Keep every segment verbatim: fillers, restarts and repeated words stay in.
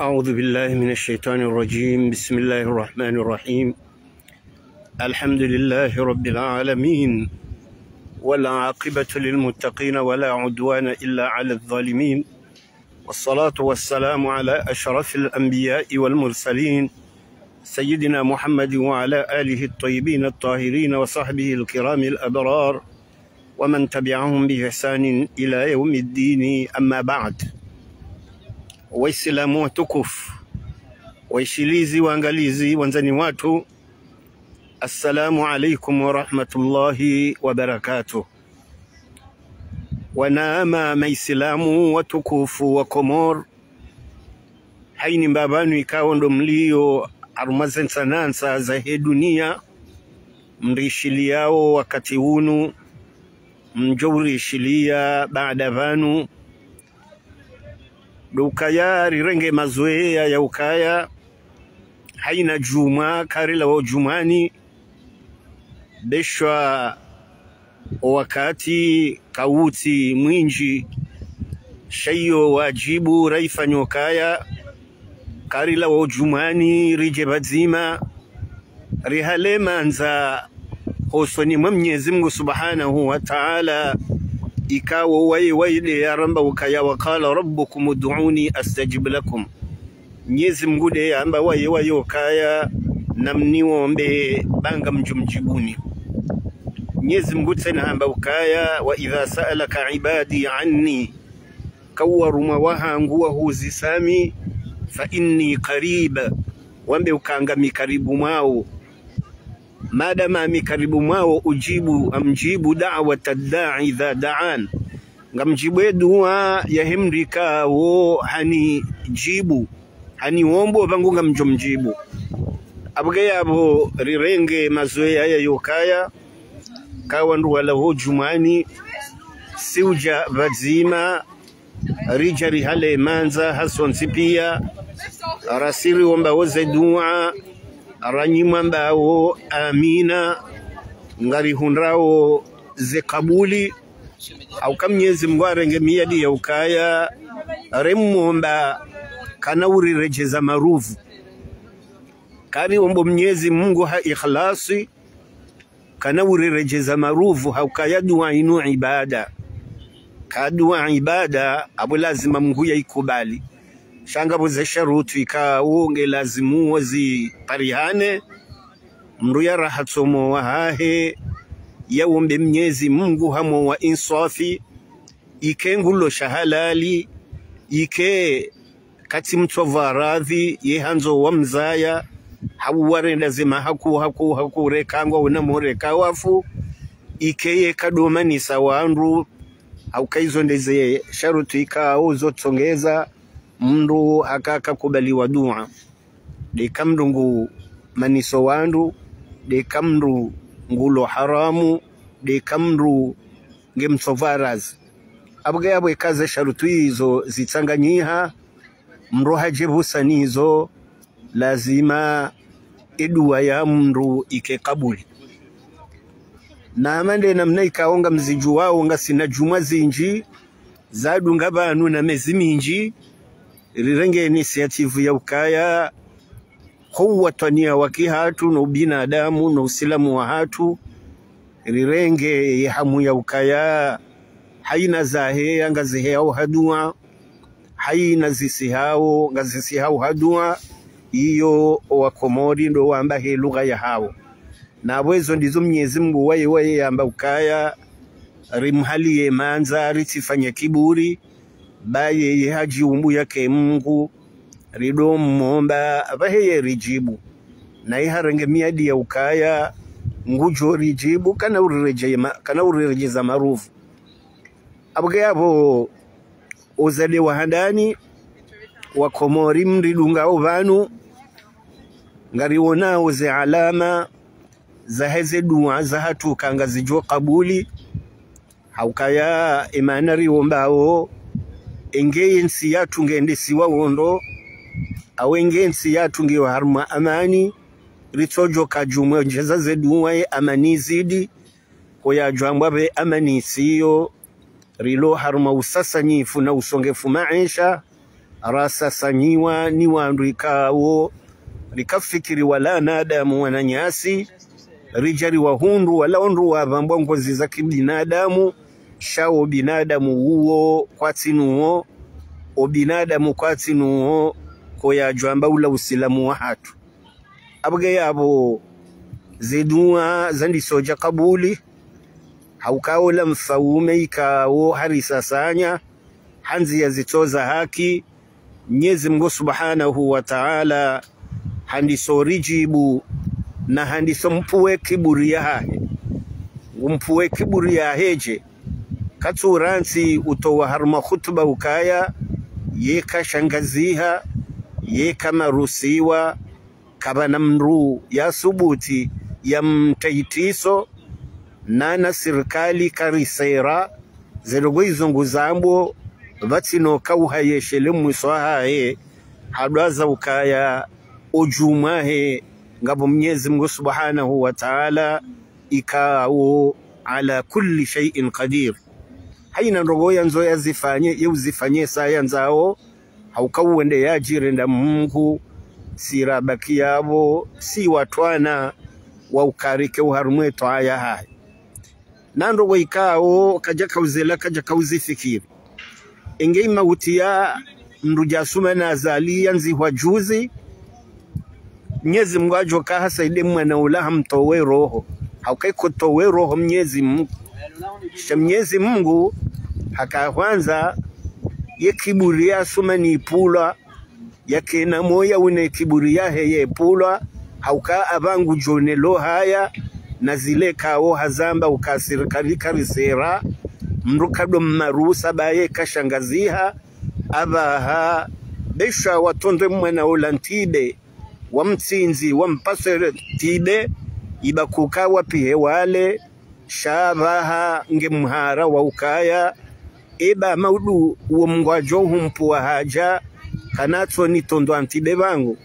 أعوذ بالله من الشيطان الرجيم. بسم الله الرحمن الرحيم. الحمد لله رب العالمين، والعاقبة للمتقين، ولا عدوان إلا على الظالمين، والصلاة والسلام على أشرف الأنبياء والمرسلين، سيدنا محمد وعلى آله الطيبين الطاهرين وصحبه الكرام الأبرار ومن تبعهم بإحسان إلى يوم الدين، أما بعد. Waislamu watukufu, waishilizi, waangalizi, wandzani watru, assalamu alaikum warahmatullahi wabarakatuh. Wananya maislamu watukufu wa Komori, hayina mbapvi pvanu ikao ndo mlio harumwa ze ntsanantsa zahe dunia, mrishiliao wakati unu, mdjo urishilia baada pvanu, ndo ukaya rirenge mazoea ya ukaya hayina djumwa karilawa djumwani, be sha o wakati kautsi mwindji, sha iyo wadjibu raifanyo ukaya karilawa djumwani ridje pvadzima, rihale mandza hosoni mwa Mnyezi Mungu Subhanahu wa Ta'ala, ikao waye waye nde yaramba ukaya: وقال ربكم ادعوني أستجب لكم. Mnyezi Mungu nde yamba waye waye ukaya: namniombe, ba ngamdjo mdjibuni. Mnyezi Mungu tsena hamba ukaya: وإذا سألك عبادي عني, ka owarumwa wahangu wahuzisa mi, فإني قريب, wambe ukaya ngami karibu mwawo. Madama mi karibu mwawo, أجيب, ngamdjibu, دعوة الداع إذا دعان, ngamdjibu ye dua yahe mdru ikao hanidjibu, haniombo, pvangu ngamdjo mdjibu. Apvo ke yapvo rirenge mazoea ya ukaya ka wandru walawa djumwani, si udja pvadzima ridja rihale mandza hasontsi pia, rasi riombao ze dua, ranyi mwambao amina, ngarihundrao ze kabuli. Hauka Mnyezi Mungu harenge miadi ya ukaya remomba kana uriredjeza maruvu. Kariombo Mnyezi Mungu ha ikhlasi, kana uriredjeza maruvu, hauka ya dua inu ibada. Ka dua ibada, apvo lazima Mungu yaikubali. Sha ngapvo ze sharutwi ikao nge lazimu wo ziparihane, mdru yarahatso moyo wahahe, yaombe Mnyezi Mungu ha moyo wa inswafi, ike ngulo sha halali, ike katsi mtsovu wa radhi, ye handzo wamzaya, hau warenda ze mahaku, haku, haku reka ngwa una mureka wafu, ike ye kadomanisa wandru, hauka izo nde ze sharutwi ikao zo tsongeza mdru haka kakubaliwa dua. Nde ka mdru ngu maniso wandru, nde ka mdru ngulo haramu, nde ka mdru nge mtsovu wa radhi. Apvo ke yapvo eka ze sharutwi izo zitsanganyiha, mdru hadje pvusa nizo, lazima ye dua ya mdru ike kabuli. Na hama nde namna ikao ngamzidjuwao, ngasina djumwa zindji zadunga pvanu na mezi mindji, rirenge initiative ya ukaya, ho uwatwaniya wa kihatru, no ubinadamu, no usilamu wahatru, rirenge ye hamu ya ukaya hayina zaheya ngaziheyao ha dua, hayina zisihao ngazisihao ha dua, iyo owakomori ndo wamba he lugha yahao. Na apvo ezo ndizo Mnyezi Mungu waye waye yamba ukaya rimhaliye mandza, ritsifanye kiburi, ba yeye hadjiumbu yake Mungu, rido mmomba, apvahe ye ridjibu. Na ye harenge miadi ya ukaya ngudjo ridjibu, kana uriredjeye ma-, kana uriredjeza maruvu. Apvo ke yapvo uzade wa handani, wakomori mridungao pvanu, ngarionao ze alama zahe ze dua zahatru ka ngazidjo kabuli. Haukaya emana riombao, enge ye ntsi yahatru ngendesiwa wondo, au enge ntsi yahatru ngiyo harumwa amani, ritsodjo ka djumwa ndjeza ze dua ye amani izidi, ko yadjwambwa pve amani isiyo, rilo harumwa usasanyifu na usongefu maesha, rasasanyiwa ni wandru ikao rikafikiri wala wanadamu wananyasi, ridja riwahundru wala wandru wapvambwa ngozi za kibinadamu, sha wo binadamu uwo kwatsi nuwo, wo binadamu kwatsi nuwo, ko yadjwamba ula usilamu wahatru. Abwe yapvo zidua zandisa udja kabuli, hauka ola mfaume ikao harisasanya, ha ndziya zitso za haki, Mnyezi Mngu Subhanahu wa Ta'ala handisa uridjibu na handisa umpvuwe kiburi yahahe. Ngumpvuwe kiburi yahe dje? Katsu urantsi utowa harumwa khutuba ukaya, ye kashangaziha, ye kamarusiwa, kapvana mndru yasubuti yamtayitiso, nana sirikali karisera, ze ndrongoo izo nguzambwao, pvatsina ukauha yeshele mwiso wahahe, hadwaza ukaya udjumwa he, ngapvo Mnyezi Mngu Subhanahu wa Ta'ala, ikao ala kulli shay'in qadir. Haina ndrongoo yandzo yazifanye, ye uzifanye sa yandzao, hauka uwende yadjiri nda Mngu, si rabaki yapvo, si watwana wa ukarike uharumwe twaya hahe. Na ndrongoo ikao kadjaka uzela, kadjaka uzifikiri. Inge imauti ya mndru dja Asumani Azali yandzihwa juzi, Mnyezi Mngu adjoka hasaidie mwana ula hamtowe roho. Hauka iko towe roho Mnyezi Mngu. Sha Mnyezi Mngu haka hwandza ye kiburi ya Asumani ipvulwa, yakena moya une kiburi yahe yepvulwa, hauka apvangu djone lo haya, na zile kao hazamba uka sirikali karisera, mndru kado mmarusa baye kashangaziha, apvaha, besha watondwe mwana ula ntibe, wamtsindzi, wampaswe ntibe, iba kuka wapihe wale, sha apvaha nge mhara wa ukaya, eba maudu wo Mngu adjo humpvuwa hadja, kanatso nitondwa ntibe pvangu.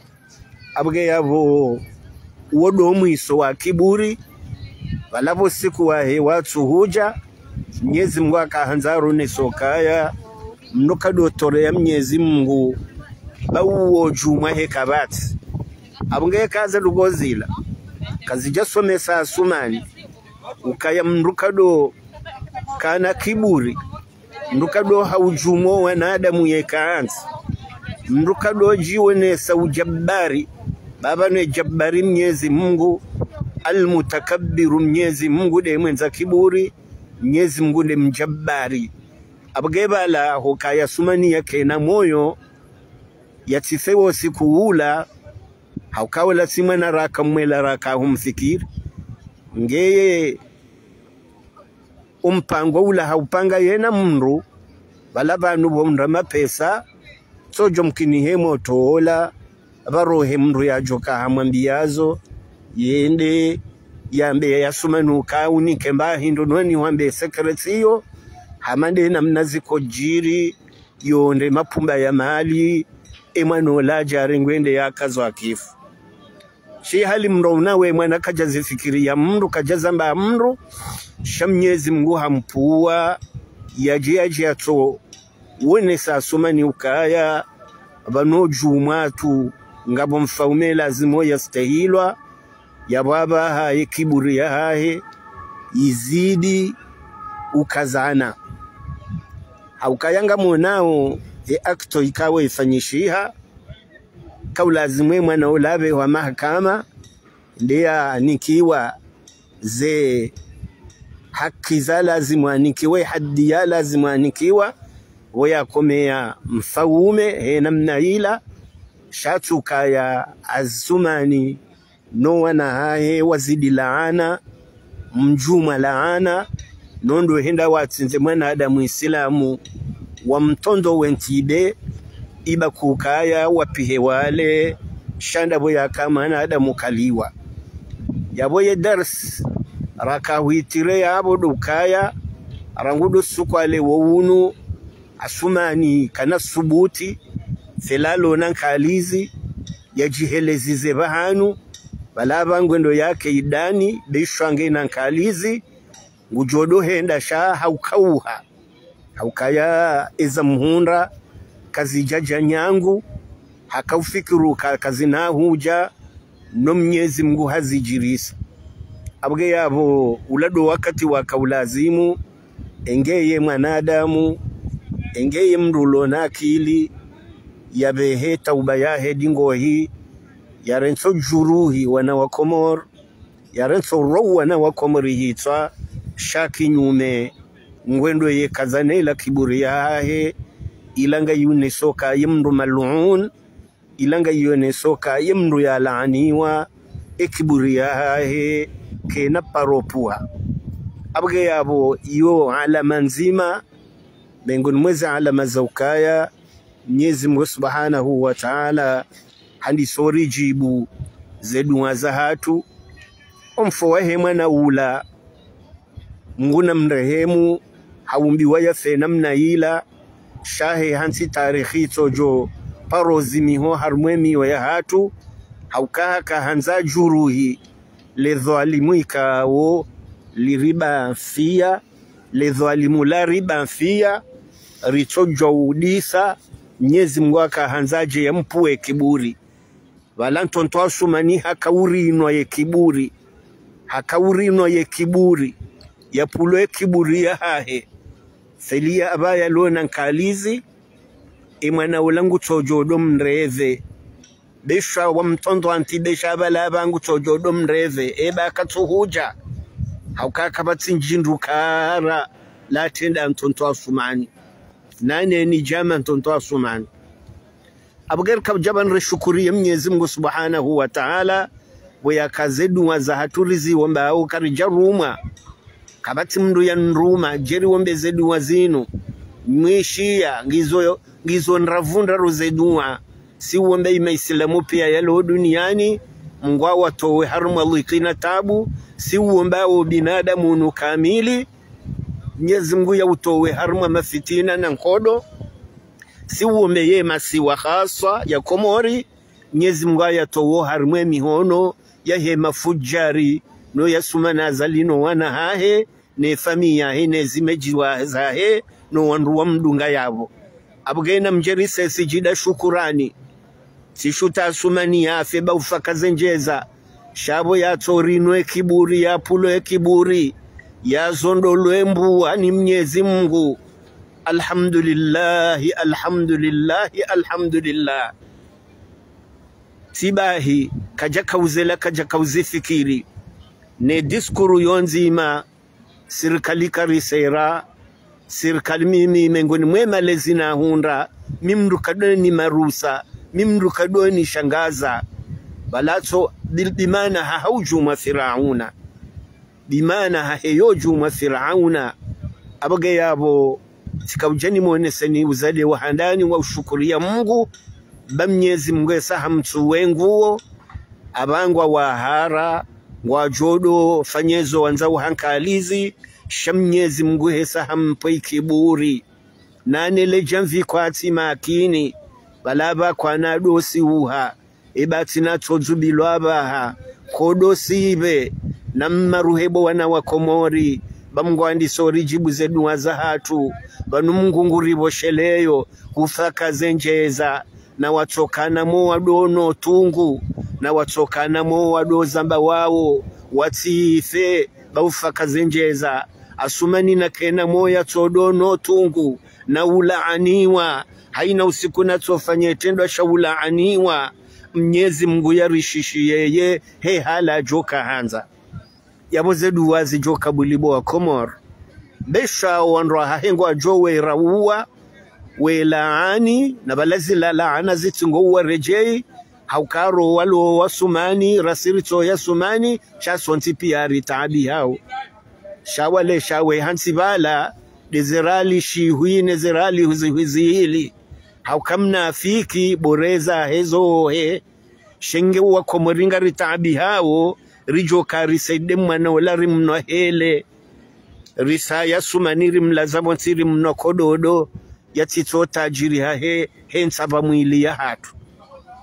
Abwe yapvo wo ndo mwiso wa kiburi, pvala pvo siku wahe watsu hudja, Mnyezi Mngu haka handza aronese ukaya, mndru kado toreya Mnyezi Mngu, ba uwo djumwa he kapvatsi. Abwe nge kaze ndrongoo zila, kazidja somesa Asumani, ukaya mndru kado kana kiburi, mndru kado ha udjumwa wanadamu yeka handzi, mndru kado djionesa udjabari, ba pvanu ye djabari Mnyezi Mngu, al-Mutakabbiru Mnyezi Mngu nde mwendza kiburi, Mnyezi Mngu nde mdjabari. Abwe pvala hukaya Asumani yakena moyo, yatsife wo siku ula, hauka ula tsi mwana raka mwela raka humfikiri. Ngeye umpango ula haupanga yena mndru, pvala pvanu pvo mndra mapesa, tsodjo mkini he moto ola, pvarohe mndru yadjoka hamwambiyazo, yende, yambe ya Asumani uka unike mba hindru noni wambe secret iyo, hama nde namna ziko djiri, yo nde mapumba ya mali, e mwana ola djari ngwende yakazwa kifu. Shi hali mndru una we mwana kadja zifikiri ya mndru, kadja zamba ya mndru, sha Mnyezi Mngu hampvuwa, yadje yadje yatso wonesa Asumani ukaya, pvanu djumwa tu, ngapvo mfaume lazimu yastehilwa, yapvo apvaha ye kiburi yahahe izidi ukazana. Haukaya ngamonao ye acte ikao ifanyishiha, kaulazimu ye mwana ula apvehwa mahakama, nde yanikiwa ze haki za lazimu anikiwe, haddi ya lazimu anikiwa, wo yakomeya mfaume he namna ila, sha tsi ukaya Asumani no wana hahe wazidi laana, mdjumwa laana, no ndo henda watsindze mwanadamu Isilamu, wamtondo we ntibe, iba kukaya wapihe wale, sha nda pvo yaka mwanadamu kaliwa. Yapvo ye dars raka hwitire yapvo ndo ukaya, rangu ndo suku wa leo unu, Asumani kana subuti, felalo na nkalizi, yadjihelezize pvahanu, pvala pva ngwendo yake idani, be ishwa nge na nkalizi, ngudjo ndo henda sha haukauha. Haukaya eza mhundra, kazidjadja nyangu, haka ufikiru ka kazina hudja, no Mnyezi Mngu hazidjirisa. Abwe yapvo, ula ndo wakati waka ulazimu, engeye mwanadamu, engeye mndru ulo na akili, yapvehe tauba yahe dingohi, yarantsi udjuruhi wana wa Komori, yarantsi urowa wana wa Komori hitswa, sha kinyume, ngwendo yekazana ila kiburi yahahe, ila ngayoneso ka ye mndru maluun, ila ngayoneso ka ye mndru yalaaniwa, e kiburi yahahe, kena paro pvwa. Abwe yapvo, iyo alama ndzima, mengoni mwa ze alama za ukaya, Mnyezi Mngu Subhanahu wa Ta'ala, handiso ridjibu ze dua zahatru. Omfo wahe mwana ula, Mngu namrehemu, haumbiwa yafe namna ila, sha he hantsi tarikhi itsodjo paro zimiho harumwa e miyo yahatru, hauka haka handza djuruhi, le dhwalimu ikao liribafia, le dhwalimu laribafia, ritsodjo udisa, Mnyezi Mngu haka handza dje yampvuwe kiburi. Pvala ntonto Asumani haka urinwa ye kiburi, haka urinwa ye kiburi, yapvulwe kiburi yahahe. Felia apva yalo na nkalizi, e mwana ula ngutsodjo ndo mreve. Besha wa mtondo anti besha pvala apva ngutsodjo ndo mreve, eba katsuhudja. Hauka kapvatsi ndjindru kara latrenda ntonto Asumani. Nane ni djama ntonto Asumani. Abwe rika udja pvanu rishukuriye Mnyezi Mngu Subhanahu wa Ta'ala, pvo yaka ze dua zahatru riziomba hau karidjarumwa. Kapvatsi mndru yaniruma, djeri ombe ze dua zinu. Mwishiya, ngizo, ngizo ndravu ndraru ze dua. Si uomba ye maislamu piya yalo duniani, Mngu awatowe harumwa dhiki na tabu, si uomba wo binadamu unu kamili, Mnyezi Mngu yautowe harumwa mafitina na nkodo, si uombe ye masiwa haswa ya Komori, Mnyezi Mngu ayatowo harumwa e mihono yahe mafudjari, no Asumani Azali no wana hahe, ne famiyi yahe, ne zimedji wa zahe, no wandru wa mdunga yapvo. Abwe namdjerise sidjida shukurani. Tsishuta Asumani yafe ba ufa kaze ndjeza. Sha pvo yatsorinwe kiburi, yapvulwe kiburi, yazondolwe mbuwa ni Mnyezi Mngu. Alhamdulillahi, alhamdulillahi, alhamdulillah. Tsi bahi, kadja kauzela, kadja kauzifikiri. Ne diskuru yo ndzima, sirikali karisera, sirikali mimi mengoni mwe malezi nahundra, mi mndru kadoni marusa, mi mndru kadoni shangaza. Pvalatso bil-, bimana ha haudjumwa Firauna. Bimana hahe yodjumwa Firauna. Abwe yapvo, tsika udja nimoneseni uzade wa handani wa ushukuriya Mngu, ba Mnyezi Mngu esa hamtsuwe nguo, apva ngwa wahara, ngwadjo ndo fanya ezo wandzao ha nkalizi, sha Mnyezi Mngu hesa hampve kiburi. Nane le djamvi kwatsi makini, pvala pva kwana ndo siuha, eba tsina tsodzubilwa pvaha, kodo sibe, na mmaruhebo wana wa Komori, ba Mngu andiso ridjibu ze dua zahatru, pvanu Mngu nguripvosheleyo, kufa kaze ndjeza, na watsokana mo wado no tungu, na watsokana mo wado zamba wao, watsife, ba ufa kaze ndjeza, Asumani nakena mo yatsodo no tungu, na ulaaniwa, haina usiku natsofanye trendwa sha ulaaniwa, Mnyezi Mngu yarishishiye ye, he hala djoka handza. Yapvo ze dua zidjo kabuli bo wa Komori. Besha wandru hahe ngwadjo werauwa, welaani, na pvala zila laana zitsi ngo uwaredjeyi, hauka ro walo wa Asumani, rasi ritso ya Asumani, sha sontsi piya ritaabihao. Sha wale sha we hantsi pvala, nde ze rali shihwi ne ze rali huzihwi zili. Hauka mnafiki, bo reza hezo he. Sha nge wa Komori ngaritaabihao, ridjoka risaide mwana ola rimnwa hele. Risa ya Asumani rimlaza pvontsi rimnwa kododo, yatsitso tadjiri hahe, he ntsa pva mwili yahatru.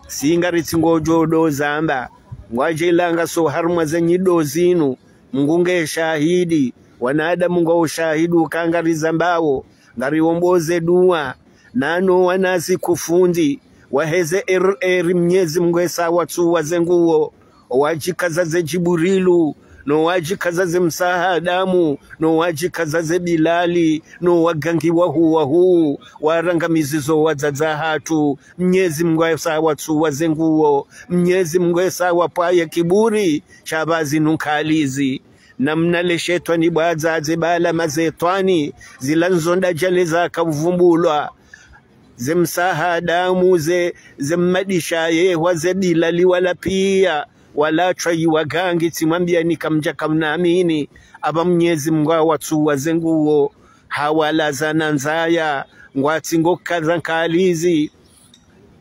Si ngaritsi ngodjo ndo zamba, ngwadje langa so harumwa ze nyido zinu, Mngu nge shahidi, wanadamu ngwao shahidi uka ngarizambao, ngariombo ze dua, Nano wanazi kufundi, waheze R R Mnyezi Mngu esa watsuwa ze nguwo, owadjikaza ze Djibrilu, no wadjikaza ze Msaha Adamu, no wadjikaza ze Bilali, no wagangi wahuu wahuu, warangamizizo wadzadze hatru, Mnyezi Mngu esa watsuwa ze nguwo, Mnyezi Mngu esa wapvaye kiburi, sha pvwa zinu nkalizi. Namna le shetwani bwadza ze bala mazetwani, zila nzo ndadjali zaka uvumbulwa. Ze Msaha Adamu, ze, ze Mmadi Shayehwa, ze Bilali wala piya, wala tswayi wagangi tsimwambiya ni kamdja kamnaamini, apva Mnyezi Mngu watsuwa ze nguwo, hawalaza na ndzaya, ngwatsi ngo kaza nkalizi.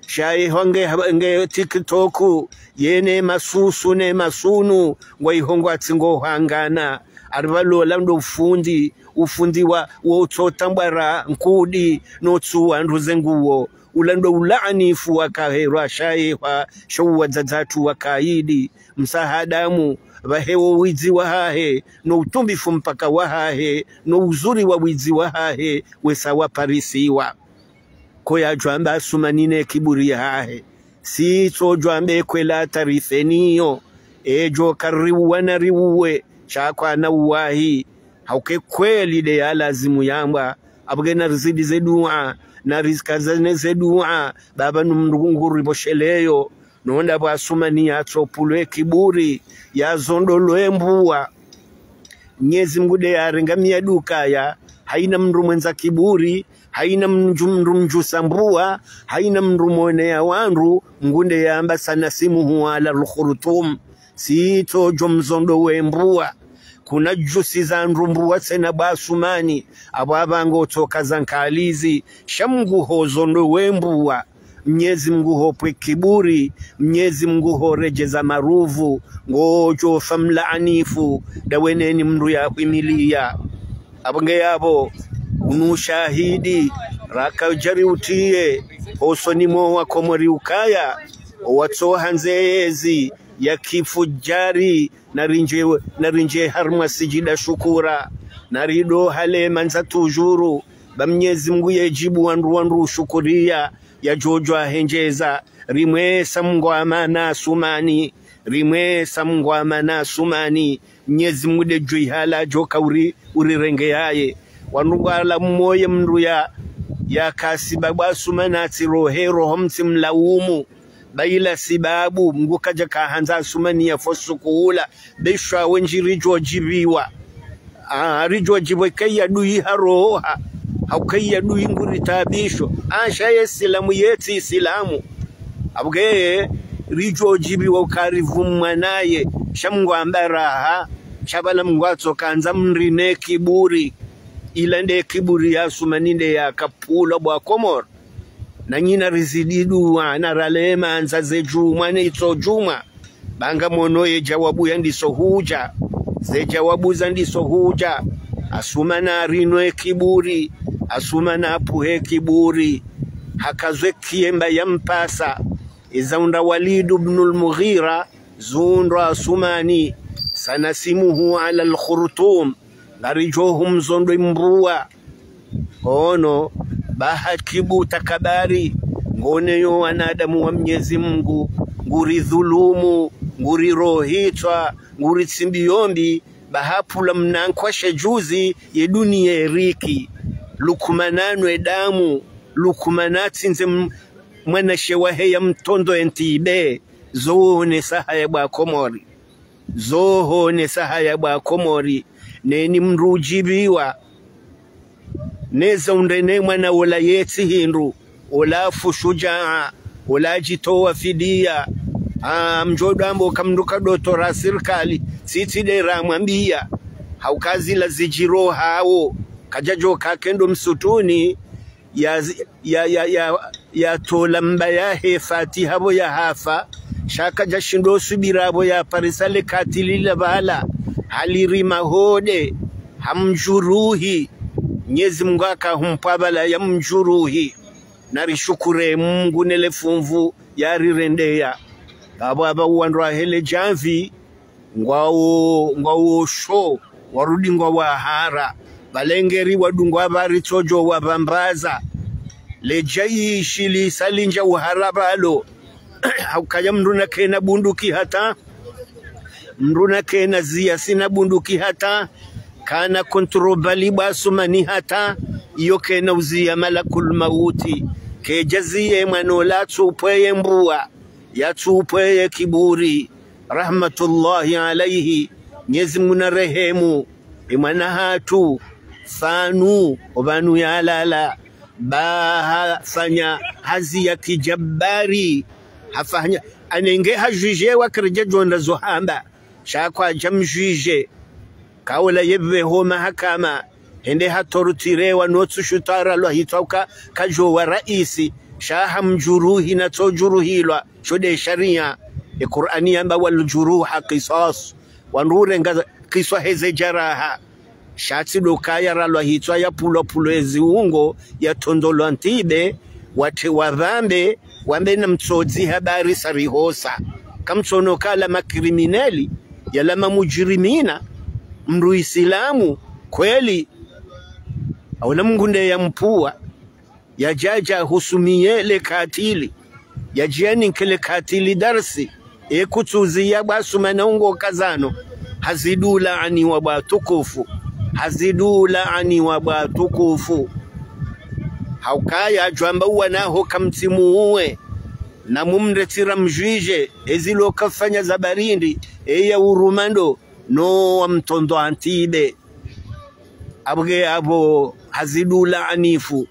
Shayehwa nge, nge TikTok, yene masusu ne masunu, ngwayiho ngwatsi ngo hangana. Ari pvalola ndo ufundi, ufundi wa, wo tsota mbwara nkudi, no tsuwa ndru ze nguwo. Ula ndo ulaanifu wakaherwa Shayehwa, sho wadzadze hatru wakaidi. Msaha Adamu, pvahe wo widzi wahahe, no utumbifu mpaka wahahe, no uzuri wa widzi wahahe, wesa waparisiwa. Ko yadjwamba Asumani ne kiburi yahahe. Si tsodjwambe kwela tarifeniyo. Edjo kariuwa na riuwe, sha kwana uwahi. Hauke kweli nde ya lazimu yambwa. Apvuke na rizidi ze dua, na rizikazane ze dua, baba nu mndru nguri pvosheleyo. Nonda pvwa Asumani yatsopvulwe kiburi, yazondolwe mbuwa. Mnyezi Mngu nde yarenga miya dukaya, hayina mndru mwendza kiburi, hayina mndru, mndru mdjusa mbuwa, hayina mndru mwoneya wandru, Mngu nde yamba سنسمه على الخرطوم. Si tsodjo mzondowe mbuwa. Kuna djusi za ndru mbuwa tsena pvwa Asumani, apvo apva ngo tsoka za nkalizi, sha Mngu ho zondowe mbuwa. Mnyezi Mngu hopve kiburi, Mnyezi Mngu horedjeza maruvu, ngodjo fa mlaanifu, ndawe neni mndru ya hwimiliya. Apvo nge yapvo, unu shahidi, raka udjari utiye, hosoni mwa Wakomori ukaya, owatsoha ndzezi, ya kifu djari, na rindje, na rindje harumwa sijida shukura, na rido hale mandza tujuru, ba Mnyezi Mngu yedjibu wandru wandru ushukuriya, yadjodjwa hendjeza, rimwesa Mngu amana Asumani, rimwesa Mngu amana Asumani, Mnyezi Mngu nde djuwa ihala djoka uri, urirengeyaye. Wandru ngwala mmoye mndru ya, ya kasibabu Asumani atsi rohe roho mtsi mlaumu. Ba ila sibabu, Mngu kadja kahandza Asumani yafe suku ula, be shwa wendji ridjo djibiwa. Ah, ridjo djibiwa kaya duyi haroha, hau kaya duyi nguri tabisho. Ah, sha ye silamu yetsi silamu. Apvuke, ridjo djibiwa ukari vumwa naye, sha Mngu amba raha, sha pvala Mngu atsokandza mndru ne kiburi. Ila nde kiburi ya Asumani nde yakapvulwa pvwa Komori. Na nyinyi na rizidi dua, na rale mandza ze djumwa ne itso djumwa. Ba ngamono ye djawabu yandiso hudja. Ze djawabu zandiso hudja. Asumani arinwe kiburi. Asumani apvuhe kiburi. Hakazwe kiemba ya mpasa. Iza unda Walid ibn al-Mughira, zundro Asumani. سنسمه على الخرطوم. Ngaridjo humzondwe mbuwa. Ono, ba haki bu takabari, ngoneyo wanadamu wa Mnyezi Mngu, nguri dhulumu, nguri rohitswa, nguri tsimbiyo mbi, ba hapvula mnankwa she djuzi, ye duniya eriki. Lukumana nwe damu, Lukumana tsindze m-, mwanashe wahe ya mtondo entibe, zo honesa haya pvwa Komori. Zo honesa haya pvwa Komori, neni mndru udjibiwa. Neza undre ne mwana ola yetsi hindru, ola fu shujaa, ola djitowa fidiya. Ah, mdjo dwambo ka mndru ka dotora sirikali, tsitsi nde ramwambiya. Hauka zila zidjiro hawo, kadjadjo kakendo msutuni, ya, ya, ya, ya, yatola mba yahe Fatiha pvo yahafa, sha kadjashindo subira pvo yaparisa le katili la pvala, halirima hode, hamdjuruhi, Mnyezi Mngu akahumpva pvala yamdjuruhi, na rishukure Mngu ne le fumvu yarirendeya. Apvo apva uwandru wahe le djamvi, ngwawo, ngwawo sho, warudi ngwawahara. Pvalengeri wadungwa pvari tsodjo wapvambaza. Le jeshi lisa lindja uhara pvalo. Haukaya mndru nakena bunduki hata, mndru nakena ziya sina bunduki hata, kana kontrobali bwa Asumani hata, iyo kena uziya malakul mauti. Keja ziye mwana ola tsupwe ye mbwa, ya tsupwe ye kiburi. Rahmatullahi alaihi, Mnyezi Mngu na rehemu. Imwana hatru, fanu, opvanu yalala, ba hafanya hazi ya kijabari, hafanya, anenge hajwije wa kerija djonda zo hamba, sha kwadja mjwije, kaula yepve ho mahakama, hende hatorutire wa notsu shutara lwa hitswa uka kajo wa raisi, sha hamjuruhi na tsojuruhilwa, sho de sharia, e Kur'ani yamba wal juruha qisas, wandru urenga kiswa heze jaraha. Sha tsi do kaya ralwa hitswa ya pulwa pulwa ezi ungo ya tondolwa ntibe, wate wapvambe, wambe na mtsodzi habari sarihosa. Kamtsono kala makrimineli, yala mamujirimina, mndru isilamu, kweli, aula Mngu nde ya mpua. Yajaja husumiye le katili, yajianinke le katili darsi, e kutsuzi ya bwa Asumani ungo kazano, hazidu laaniwa bwa tukufu, hazidu laaniwa bwa tukufu. Haukaya jwamba uwa naho kamtsimu uwe, na mumretira mjwije, ezilo kafanya za barindi, e ya urumando, no wa mtondo antibe. Abwe abo hazidu laanifu.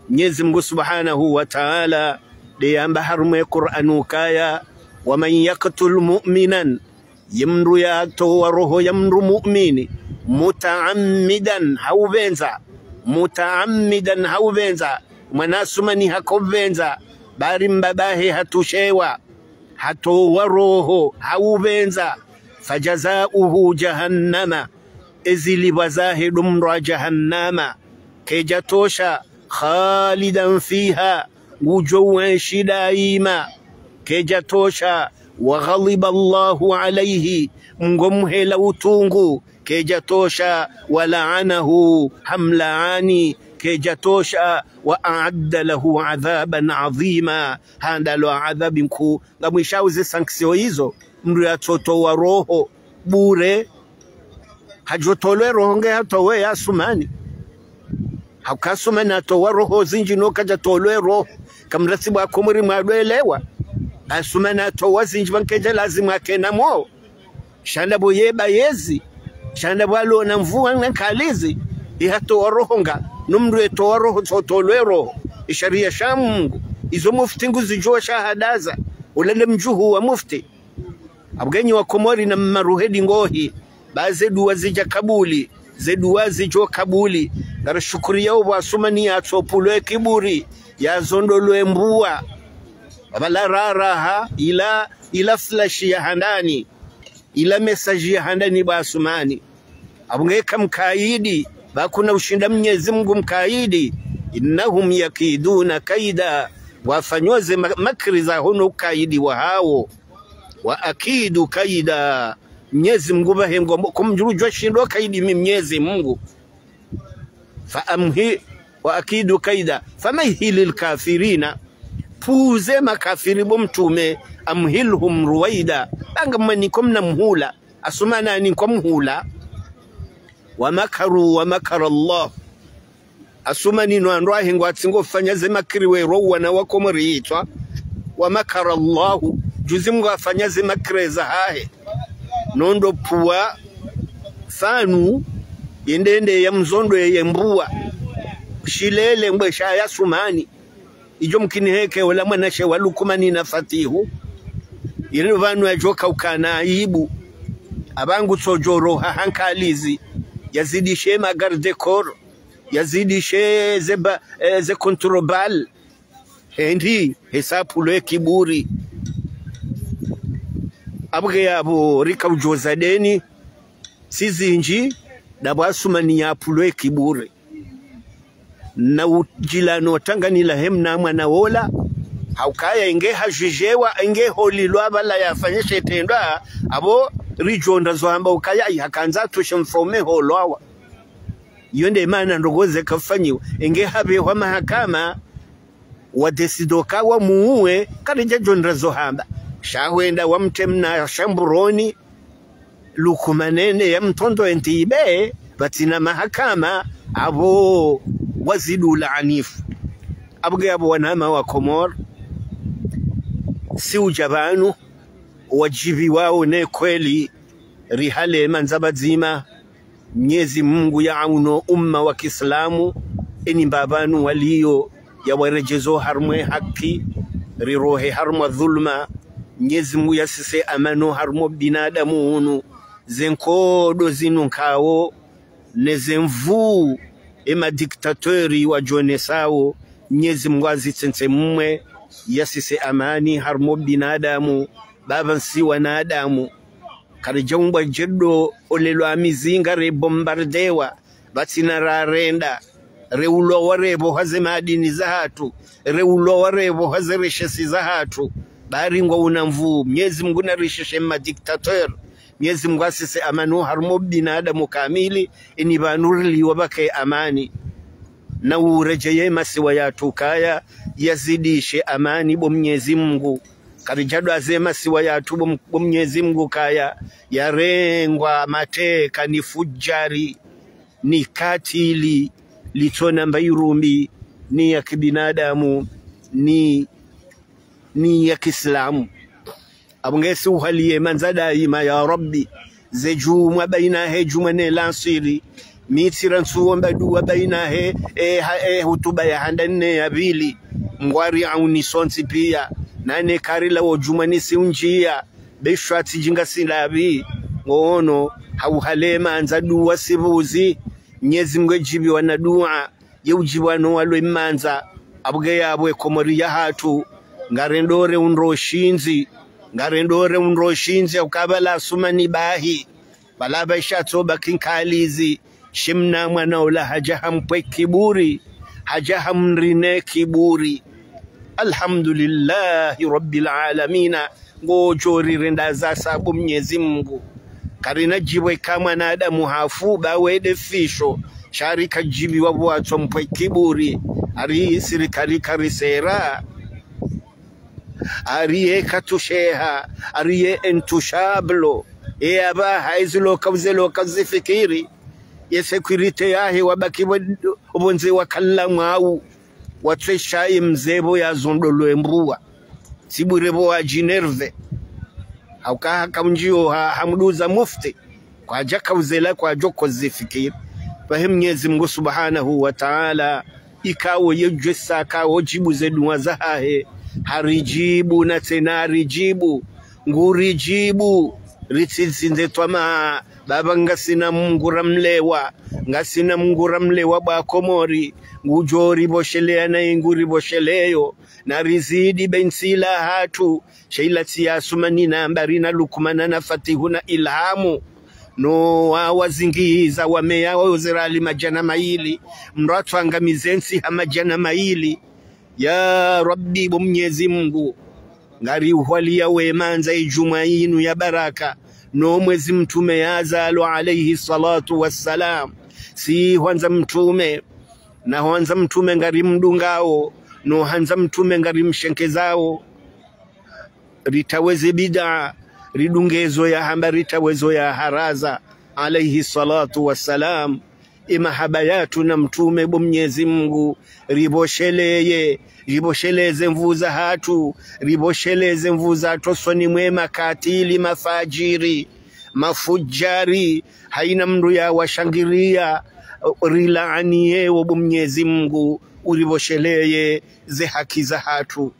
Mnyezi Mngu Subhanahu wa Ta'ala, de yamba harumwa ye Kur'ani ukaya, ومن يقتل مؤمنا, ye mndru ya towa roho ya mndru mu'mini, متعمدا, ha upvendza, متعمدا, ha upvendza, mwana Asumani hako pvendza, bari mbabahe hatushewa, hatowa roho, ha upvendza, فجزاؤه جهنم, ezilipvwa zahe do mndro wa jahannama, keja tosha, خالدا فيها, ngujo wenshi daima, keja tosha, وغضب الله عليه, Mngu mhela utungu, keja tosha, ولعنه, hamlaani, keja tosha, وأعد له عذابا عظيما, handalwa adhabi nkuu. Ngamwishao ze sanction izo, mndru ya tsotowa roho bure, hajotolwe roho nge hatowe ya Asumani. Hauka Asumani atowa roho zinji no kaja tolwe roho. Kamratsi bwa Komori mwadwelewa. Asumani atowa zinji bankeja lazima kena mo. Sha ndapvo yeba yezi, sha ndapvo alona mvua na nkalizi, ihatowa roho nga, no mndru etowa roho tsotolwe roho, isharia sha Mngu, izo mufti nguzijuwa sha hadaza, ulele mjuhu wa mufti. Abwe nyi wa Komori na mmaruhe dingohi, ba ze duwa zija kabuli, ze duwa zijo kabuli, ngarashukuriya ubwa Asumani ya tsopulwe kiburi, ya zondolwe mbua, abala raraha, ila, ila flash ya handani. Ila message ya handani bwa Asumani. Abwe nge kamkaidi, ba kuna ushinda Mnyezi Mngu mkaidi. إنهم يكيدون كيدا. Wafanyo ze ma-, makri zaho no ukaidi wahawo. وأكيد كيدا. Mnyezi Mngu bahengo mo-, kumjuru jwa shindo kaidi mi Mnyezi Mngu. فأمهل، وأكيد كيدا، فمهل الكافرين. Puze makafiri bo mtrume, أمهلهم رويدا. Banga mwanikwa mna mhula. Asumani anikwa mhula. ومكروا ومكر الله. Asumani no wandru wahe ngwatsingo fanya ze makri wero wana wa Komori itswa. ومكر الله. Juzi Mngu afanya ze makri zahahe. Nondo pua fanu, yendende ya mzondo ye mbua. Shilele mbwe sha ya Asumani. Ijo mkini heke ola mwanashe wa Lukumani na Fatihu. Ile pvanu yajoka ukana aibu. Abangu tsojoro ha hankalizi. Yazidishe ma garde corps. Yazidishe ze ba, eh, ze contrôle. Hendi, hesa pulwe kiburi. Abwe abo rika ujoza deni. Sizinji, dapvo Asumani ya pulwe kiburi. Na ujila no tangani la hemna mwana wola. Haukaya inge hajujewa, inge holilwa bala yafanye she tendwa, abo rijonda zo hamba ukaya, ai, hakandza tushe mfaume holwawa. Iyo nde mana ndrongo ze kafanyiwa. Inge habehwa mahakama, wadécidé uka wamuuwe, karidjadjo ndra zo hamba. Sha hwenda wamtremna shamburoni, Lukmane ne yamtrondro enti ibe, pvatsina mahakama, apvo wazidi ulaanifu. Apvo nge apvo wanama wa Komori, si udja pvanu, wadjibiwao ne kweli, rihale mandza pvadzima, Mnyezi Mungu ya auno umma wa Kiislamu, eni mbapvanu waliyo, ya waredjezo harumwa e haki, rirohe harumwa dhulma, Mnyezi Mungu ya sise amani harumwa binadamu unu, ze nkodo zinu nkao, ne ze nvu, e madictateur wadjonesao, Mnyezi Mungu azitsentse mumwe, ya sise amani harumwa binadamu, baba nsi wanadamu. Karidjaumbwa djedo olelwa mizinga rebombardewa, pvatsina rarenda, reulwa warepvo haze madini zahatru, reulwa warepvo haze richesse zahatru, bari ngwauna nvu, Mnyezi Mungu narisheshe madictateur, Mnyezi Mungu asise amani harumwa binadamu kamili, eni pvanu riliwa pvake amani. Na uredjeye masiwa yatru kaya, yazidishe amani bo Mnyezi Mungu. Karidjadwaze masiwa yatru bo, bo Mnyezi Mungu kaya, yarengwa mateka ni fujari, ni katili, litsona mba irumbi, ni ya kibinadamu, ni, ni ya Kiislamu. Apvo nge si uhaliye mandza daima ya Rabbi. Ze djumwa baina he djumwa ne lansiri. Mi tsira ntsuomba dua baina he, e, ha, e, hutuba ya handa ne ya pvili. Ngwari auni sontsi pia. Nane karilawo djumwa ni si undjia. Beshwa tsi djinga si lapvi. Ngono, ha uhale mandza dua si pvuzi. Mnyezi Mungu edjibiwa na dua. Ye udjibu wanu walwe mandza, apvo nge yapvo e Komori yahatru, ngarendo reundro shindzi, ngarendo reundro shindzi, ya ukaya pvala Asumani bahi, pvala pvaisha tsoba kinkalizi, shimna mwana ula hadja hampve kiburi, hadja hamrine kiburi. Alhamdulillahi Rabbil Alamina. Ngodjo rirenda zasa bo Mnyezi Mungu. Karina djibu eka mwanadamu hafu ba wende fisho. Sha rika djibiwa pvwatso mpve kiburi. Ari sirikali karisera. Ari ye katusheha. Ari ye intouchable. E apvaha ezi loka uze loka zifikiri. Ye sécurité yahe wabaki pvo, pvondze wakala mwau. Watswesha ye mze pvo ya zondolwe mbua. Tsi bure pvo wadjinerve. Hauka haka undjio ha, hamduza mufti. Kwadja kauzela kwadjo kozifikiri. Pvahe Mnyezi Mungu Subhanahu wa Ta'ala. Ikao yedjwesa kao djibu ze dua zahahe. Haridjibu na tsena haridjibu. Nguridjibu. Ritsitsindze twama. Baba ngasina Mungu ramlewa. Ngasina Mungu ramlewa bo wa Komori. Ngudjo ripvoshelea na inguriposheleyo. Na rizidi be ntsi lahatru, sha ila tsi ya Asumani na mbari na Lukmana na Fatihu na Ilhamu. No wa, wazingiza wameya wa uzirali madjana mayili, mndru atwangamize ntsi ha madjana mayili. Ya Rabbi bo Mnyezi Mungu, ngari uhwaliya we mandza idjumwa inu ya baraka, no mwezi mtrume yazalwa alayhi salatu wassalam. Si hwandza mtrume, na hwandza mtrume ngari mdungao, no handza mtrume ngari mshenkezao. Ritaweze bid'a, ridungezo ya hamba ritawezo ya haraza, alayhi salatu wassalam. Imahaba yatru na mtrume bo Mnyezi Mungu, ripvosheleye, ripvosheleze nvu zahatru, ripvosheleze nvu zatru soni mwe makatili mafajiri, mafujari, haina mndru ya washangiriya, rilaaniye wo bo Mnyezi Mungu, uripvosheleye ze haki zahatru.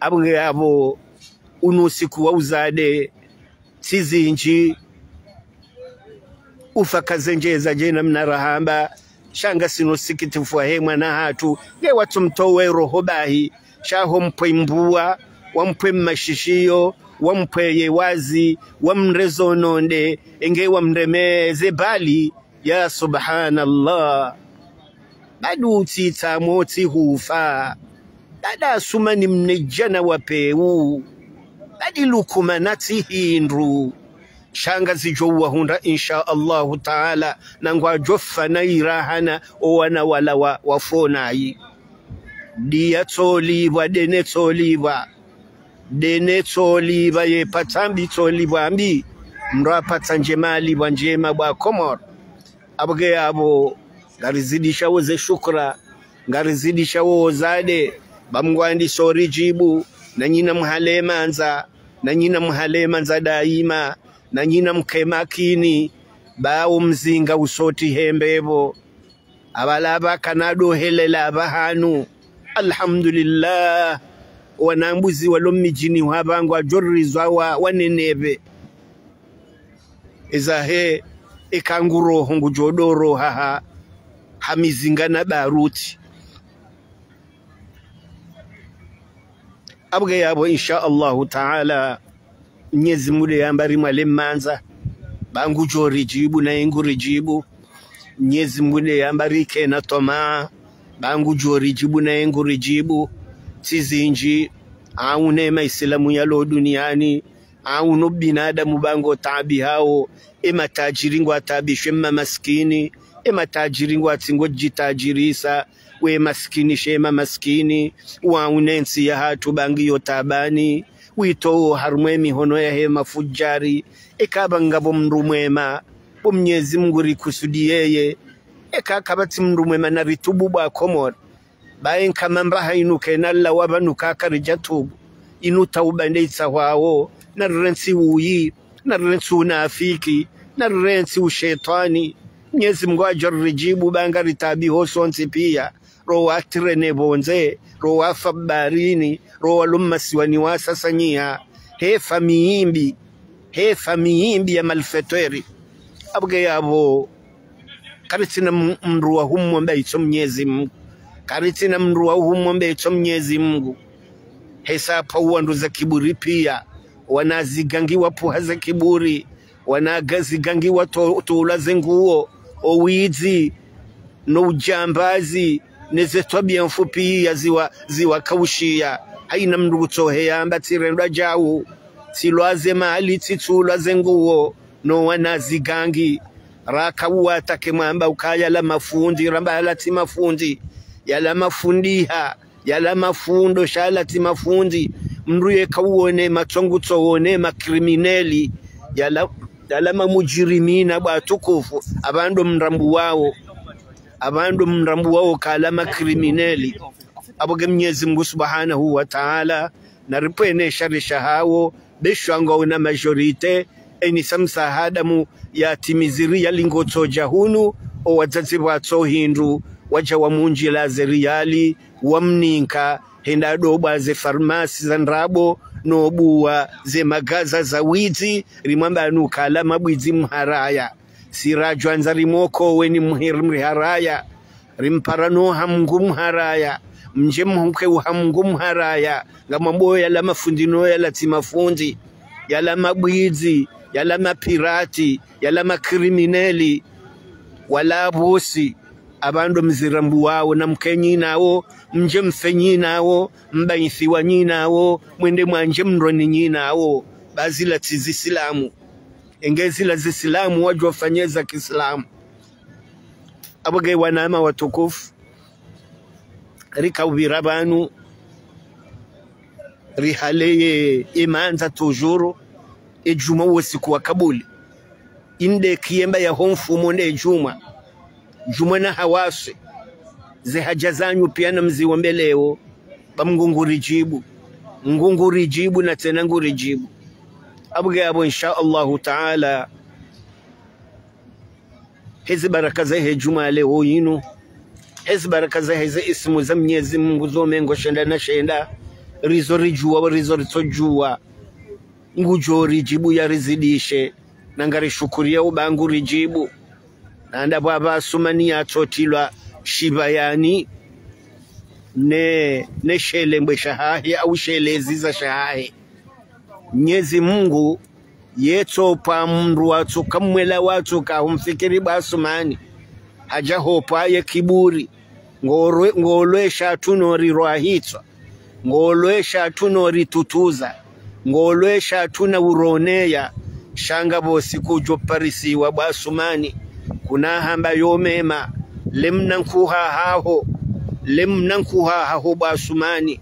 Apvo nge apvo, unu usiku wa uzade, tsi zindji, ufa kazenjeza djena mna rahamba, sha ngasino sikitifu wahe mwana hatru, nge watso mtowe roho bahi, sha ho mpve mbua, wampve mashishiyo, wampve ye wazi, wamrezo nonde, enge wamremeze bali, ya Subhanallah. Badi utsitsa motsi hufa. Badi Asumani mnedjana wa pewu. Badi Lukmana tsi hindru. Sha ngazidjo wahundra, insha Allahu Ta'ala, na ngwadjo fa na irahana owana wala wa, wafonayi. Diya tsolipvwa, dene tsolipvwa. Dene tsolipvwa, ye patsa mbi tsolipvwa mbi. Mdru apatsa ndjema alipvwa ndjema bo Wakomori. Apvo ke apvo, ngarizidishawo ze shukra, ngarizidishawo wo zade, ba Mngu andiso ridjibu, nanyi namhale mandza, nanyi namhale mandza daima, nanyi namke makini, ba wo mzinga uso tsi hembe pvo. Apvala pvaka na dohelela pvahanu. Alhamdulillah. Wanambuzi walo midjini hwa pvangu wadjo rizwa wa, wanenepve. Eza he, eka ngu roho ngudjo doro ha, ha, ha mizinga na baruti. Apvo ke apvo, insha Allahu Ta'ala, Mnyezi Mngu nde yamba rimwale mandza, ba ngudjo ridjibu naye ngu ridjibu. Mnyezi Mngu nde yamba rike na twamaa, ba ngudjo ridjibu naye ngu ridjibu. Tsi zindji, awu ne maisilamu yalo duniani, awu no binadamu ba ngo taabihao, e matajiri ngwataabishwe mma maskini, e matajiri ngwatsi ngodjitajirisa, we maskini she mma maskini, wawu ne ntsi yahatru ba ngiyo taabani, witowo harumwa e mihono yahe mafudjari. Eka pvangapvo mndru mwema, bo Mnyezi Mngu rikusudi yeye. Eka kapvatsi mndru mwema naritubu bo Wakomori. Ba enka mamba ha inu kena lawa pvanu kakaridja tubu. Inu tauba nde itsahwawo, narirentsi uyi, narirentsi unafiki, narirentsi ushetwani. Mnyezi Mngu adjo ridjibu ba ngaritaabiho sontsi piya. Ro watirene pvondze, ro wafa baharini, ro walo mmasiwani wasasanyiha. He famiyi mbi, he famiyi mbi ya malfaiteurs. Apvo ke apvo, karitsina m-, mndru wa humomba itso Mnyezi Mngu. Karitsina mndru wa humomba itso Mnyezi Mngu. Hesa pvwa wandru za kiburi piya, wana zigangi wapvuha za kiburi, wana ga-, zigangi wato-, tolwa ze nguwo, o widzi, no udjambazi, ne ze twabiya mfu piya ziwa, ziwakaushiya. Haina mndru kutsohe yamba tsirendwa djawu, tsilwa ze mali, tsitsulwa ze nguwo, no wana zigangi. Raka uwatake mwamba ukaya yala mafundi, ramba yala tsi mafundi, yala mafundiha, yala mafundo, sha yala tsi mafundi. Mndru yeka uwone matso ngutsowone ma criminels, yala, yala ma mudjirimina bo watukufu, apvo ndo mrambuwawo, apvo ndo mrambuwawo kala ma criminels. Apvo ke Mnyezi Mngu Subhanahu wa Ta'ala, naripvwene shari shahawo, be shwanga una majorité, eni samsa hadamu ya timiziri ya lingo tsodja hunu, o wadzadze pvwatso hindru, wadja wamundjila ze riyali, wamninka, henda dobwa ze farmasi za ndrabo, no buwa ze magaza za widzi, rimwamba nu kala mabwidzi mharaya. Si radjwandza rimoko weni mhir-, mriharaya. Rimpara no ha Mngu mharaya. Mdje mhuke uha Mngu mharaya. Ngamwambo yala mafundi no yala tsi mafundi. Yala mabwidzi, yala mapirati, yala ma criminels. Wala pvosi, apvo ndo mzirambuwawo, namke nyinawo, mdje mfe nyinawo, mbayithiwa nyinawo, mwende mwandje mroni nyinawo. Ba zila tsi zisilamu. Enge zila zisilamu wadjo fanye za kisilamu. Apvo ke wananya watukufu, rika upvira pvanu, rihale ye, ye mandza toujours, e djumwa wo usiku wa kabuli. Inde kiyemba ya ho mfumo nde djumwa. Djumwa na hawaswe. Ze haja zanyu piya namziwombe lewo, ba Mngu ngu ridjibu. Mngu ngu ridjibu na tsena ngu ridjibu. Apvo ke apvo, insha Allahu Ta'ala, hezi baraka za he djumwa lewo yinu, hezi baraka za hezi isimu za Mnyezi Mngu zo mengo shenda na shenda, rizo ridjuwa, rizo ritsodjuwa, ngudjo ridjibu ya rizidishe, na ngari shukuriya uba ngu ridjibu. Na ndapvo apva Asumani yatsotilwa shipvayani, ne, ne shelembwe shahahe, au sheleziza shahahe. Mnyezi Mngu, yetso pva mndru watsuka mwela watsuka humfikiri bo Asumani. Hadja hopva ye kiburi. Ngolwe, ngolwe sha tsuno rirwahitswa. Ngolwe sha tsuno ritutuza. Ngolwe sha tsuna uroneya. Sha ngapvo siku djo parisiwa bo Asumani. Kuna hamba yo mema. Lemna nkuha haho. le mna nkuha haho bwa Asumani.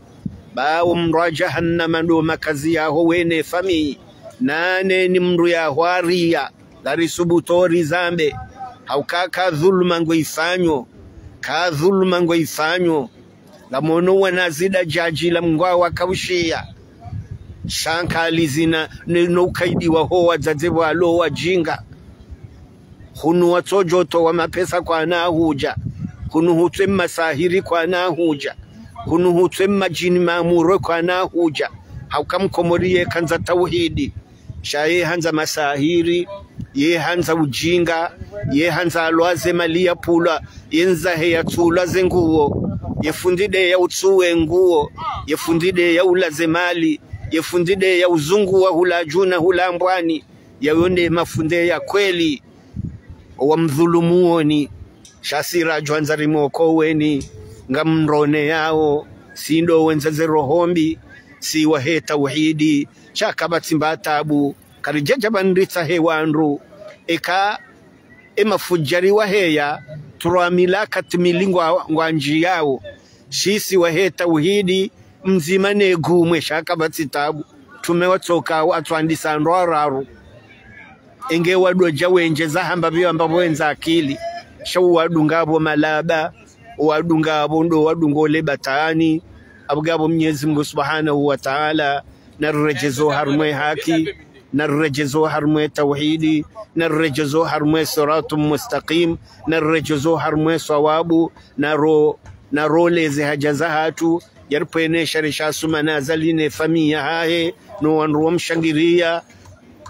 Ba wo mdru wa jahannama ndo makazi yaho we ne famiyi. Nane ni mdru ya hwariya, ngarisubutu rizambe. Hauka ka dhuluma ngo ifanyo, ka dhuluma ngo ifanyo. Ngamono wana zida djadji la mngwa wakaushiya. Sha nkali zina ne, no ukaidi waho wadzadze walo wajinga. Hunu watsodjo towa mapesa kwana hudja. Hunu hutswe masahiri kwana hudja. Hunu hutswe madjini mamurwe kwana hudja. Hauka mkomori ye handza tauhidi. Sha ye handza masahiri, ye handza ujinga, ye handza alwaze mali ya pulwa, ye ndzahe ya tsulwa ze nguo, ye fundi de ya utsuwe nguo, ye fundi de ya ulaze mali, ye fundi de ya uzunguwa hula dju na hula mbwani, yayo nde mafunde ya kweli. Wa mdhulumu woni, sha si radjo andza rimokoweni, ngamrone yawo, si ndo wendza ze roho mbi, si wahe tauhidi, sha kapvatsi mba tabu, karidjadja ba ndritsahe wandru, eka, e mafudjari waheya, trois mille, quatre mille ngwa, ngwandjiyawo, sha si wahe tauhidi, mdzima ne gumwe sha kapvatsi tabu. Tume watsoka watswandisa ndro araru. Enge wandru wadja wendje za hamba pvi wamba pvo wendza akili. Sha wandru ngapvo malaba, wandru ngapvo ndo wandru ngole batani. Apvo ngapvo Mnyezi Mngu Subhanahu wa Ta'ala, na riredjezo harumwe haki, na riredjezo harumwe tauhidi, na riredjezo harumwe siratu mustaqim, na riredjezo harumwe sawabu, na ro, na roleze haja zahatru, yaripvwene shari sha Asumani Azali ne famiyi yahahe, no wandru wamshangiriya,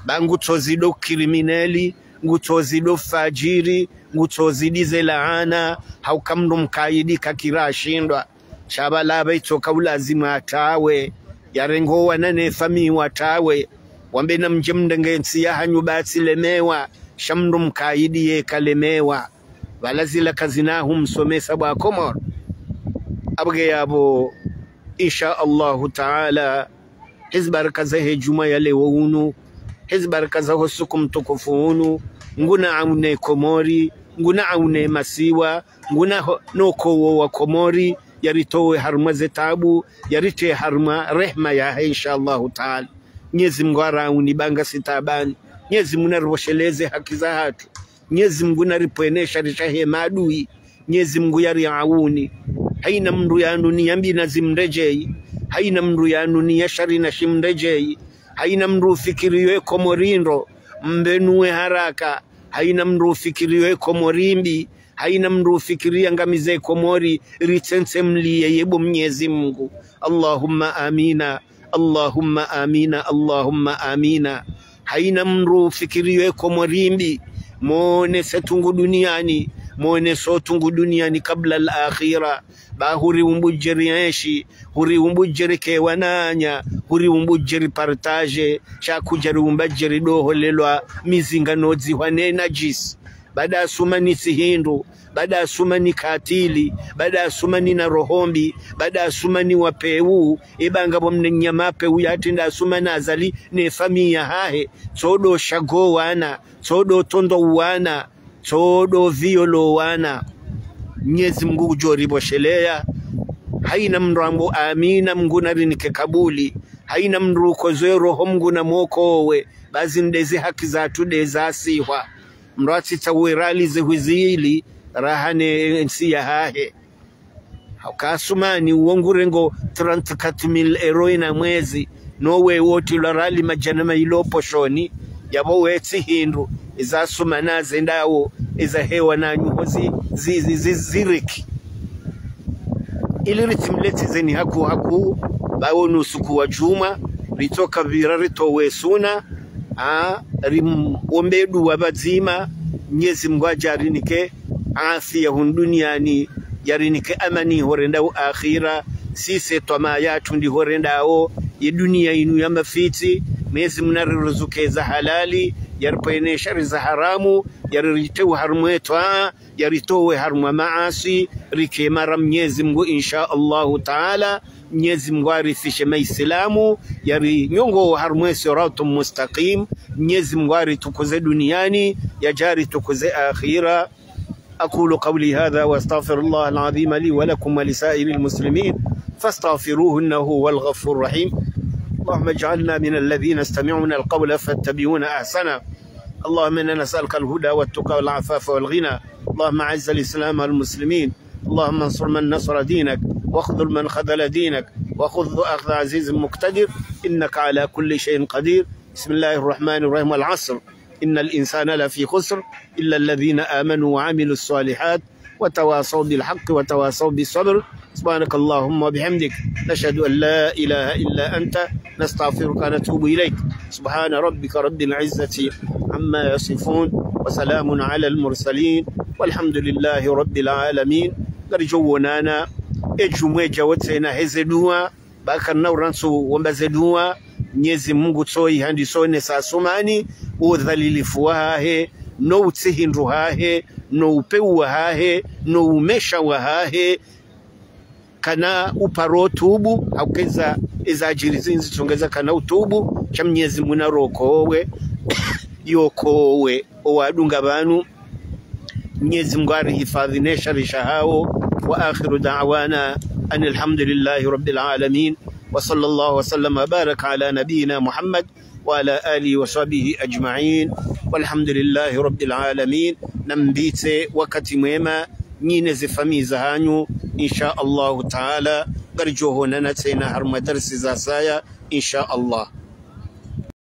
ba ngutsozi ndo krimineli, ngutsozi ndo fajiri, ngutsozi ndize laana, hauka mndru mkaidi kakira ashindwa. Sha pvala pva itsoka ulazimu atawe, yarenge owana ne famiyi watawe, wambe namdje mrenge ntsi yahanyu ba tsilemewa, sha mndru mkaidi ye kalemewa. Pvala zila kazina humsomesa bwa Komori. Apvo nge yapvo, insha Allahu Ta'ala, hezi baraka zahe djumwa ya leo unu, hezi baraka zaho usiku mtukufu unu, nguna aune Komori, nguna aune masiwa, nguna ho, no ukowo wa Komori, yaritowe harumwa ze tabu, yaritie harumwa rehma yahe, insha Allahu Ta'ala. Mnyezi Mngu arauni ba ngasi taabani. Mnyezi Mngu naripvosheleze haki zahatru. Mnyezi Mngu naripvwene shari shahe maadui. Mnyezi Mngu yariauni. Haina mndru yanu niya mbi na zimredjeyi. Haina mndru yanu niya shari na shimredjeyi. Haina mndru ufikiriyo e Komori ndro, mbenuwe haraka. Haina mndru ufikiriyo e Komori mbi. Haina mndru ufikiriya ngamize Komori, ritsentse mliye yebo Mnyezi Mngu. Allahumma amina, Allahumma amina, Allahumma amina. Haina mndru ufikiriyo e Komori mbi, monese tungu duniani, monese tungu duniani kabla al-akhira. Ba huriumbu djeri enshi, huriumbu djeri ke wananya, huriumbu djeri partage, sha kudjariumba djeri doholelwa mizinga no dzihwa ne najisi. Baada Asumani tsi hindru, baada Asumani katili, baada Asumani na roho mbi, baada Asumani wa pewu, eba ngapvo mna nyama pewu yatrenda Asumani Azali ne famiyi yahahe, tsodo shago wana, tsodo tondo wana, tsodo violo wana. Mnyezi Mngu ngudjo ripvosheleya. Haina mndru ambo amina, Mngu narinike kabuli. Haina mndru ukozo e roho, Mngu namokowe. Ba zinu ndezi haki zahatru ndeza asihwa. Mndru atsitsawe rali zihwi zili, raha ne ntsi yahahe. Hauka Asumani, uwo ngurengo trente-quatre mille euros ina mwezi, no we wotilwa rali madjana mayili o poshoni, yapvo we tsi hindru, iza Asumani azendawo, iza hewa na nyuho zi, zi, zi, zi, ziriki. Ili ritsimletsezeni haku haku, ba wo ni usiku wa djumwa, ritsoka pvira ritowe suna, a, rimwombe duwa pvadzima, Mnyezi Mngu adje arinike afiya hunu duniani, yarinike amani ho rendao akhira. Sisi twamaa yahatru ndi ho rendao ye duniya inu ya mafitsi. Mnyezi Mngu nariruzuke za halali, yaripvwene shari za haramu, yariritewe harumwe twaa, yaritowe harumwa maasi, rike mara Mnyezi Mngu, insha Allahu Taala. Mnyezi Mngu arifishe Maislamu, yarinyongo harumwe siratu mustaqim. Mnyezi Mngu aritukuze duniani, yadje aritukuze akhira. أقول قولي هذا وأستغفر الله العظيم لي ولكم ولسائر المسلمين، فاستغفروه إنه هو الغفور الرحيم. اللهم اجعلنا من الذين يستمعون القول فيتبعون أحسنه. اللهم إنا نسألك الهدى والتقى والعفاف والغنى. اللهم أعز الإسلام والمسلمين. اللهم انصر من نصر دينك، واخذل من خذل دينك، وخذه أخذ عزيز مقتدر، إنك على كل شيء قدير. بسم الله الرحمن الرحيم. والعصر، إن الإنسان لفي خسر، إلا الذين آمنوا وعملوا الصالحات وتواصوا بالحق وتواصوا بالصبر. سبحانك اللهم وبحمدك، نشهد أن لا إله إلا أنت، نستغفرك ونتوب إليك. سبحان ربك رب العزة عما يصفون، وسلام على المرسلين، والحمد لله رب العالمين. Ngaridjo wonana, edjumwa idjao tsena heze dua, ba karina urantsu womba ze dua, Mnyezi Mungu tsoyi handisa ne sa sumani, udhalilifu wahahe, no utsihindru hahe, no upeu wahahe, no umesha wahahe, kana uparo tubu, haukeza eza adjiri zindji tsongeza kana utubu, sha Mnyezi Mungu narokowe, yokowe, owadunga pvanu, Mnyezi Mungu arihifadhi ne shari shahao. وآخر دعوانا أن الحمد لله رب العالمين، وصلى الله وسلم وبارك على نبينا محمد وعلى آله وصحبه أجمعين، والحمد لله رب العالمين. Nambitse wakati mwema, nyi ne ze famiyi zahanyu, إن شاء الله تعالى, ngaridjo honana tsena harumwa darsi za saya, إن شاء الله.